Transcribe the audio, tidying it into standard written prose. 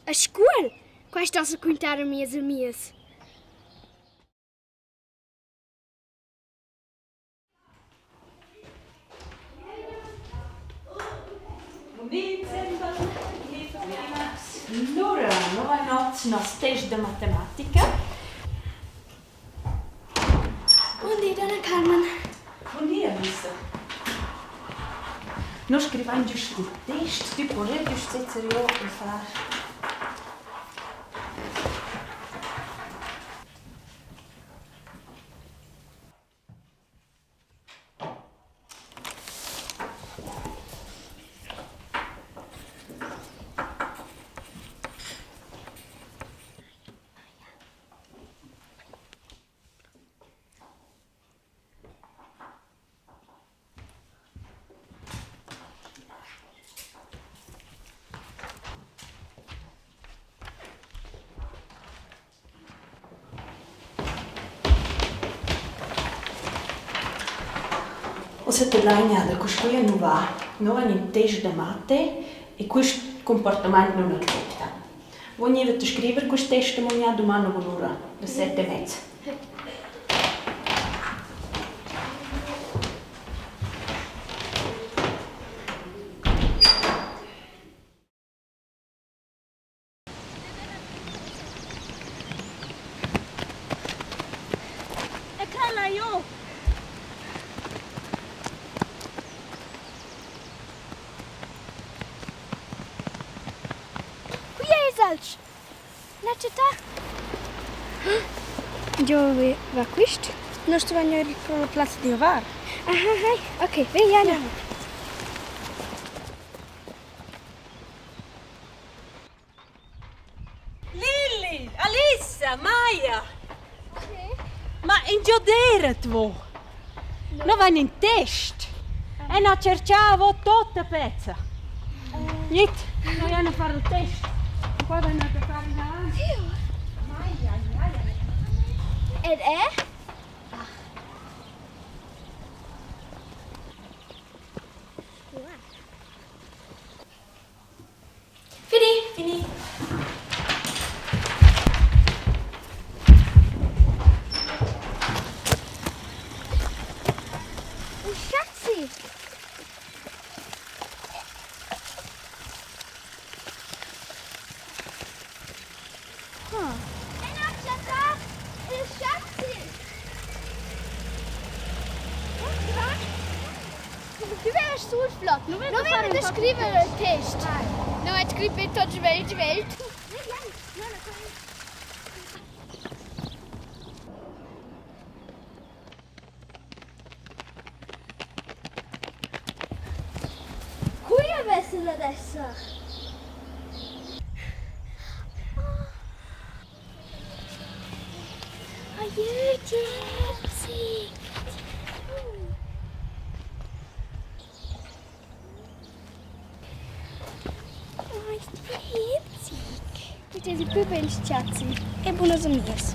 A Scuol? Quai stoss quintar a mias amias. Lura nova not nos test da matematica. Bun di, donna Carmen. Bun di, Alisa. Nus scrivain giust il test, tü porer giust sezzer jo e far. Ussa tadlaina da quist quia nu va. No vain ün test da matte e quist cumportamaint nun accepta. Vo gnivat a scriver quist test dumogna duman a bunura, las set e mezza. E quella jo! Qui es alch! La città? Dove va quist? Nus stuvain ir pro la plazza d'giovar. Aha, hai. Ok, vediamo. Lilli, Alissa, Maja! Ma ingio d'eirat vo? No vain ün test. E n'ha tscherchà vo tuotta pezza. Gnit, noi vain a far il test. Qua vain a far inavant. Maja, Maja. Ed è? Fini! Fini! Il chazzi! Ena chattà il chazzi! Du wärst so flott. Nu vem da scriver il test. Nu hat scriver tot svelt svelt. Cui avesse dad esser? Adjö, Jepsig. Oh, ist herzig. Quist es il plü bel s-chazzi e bunas amias.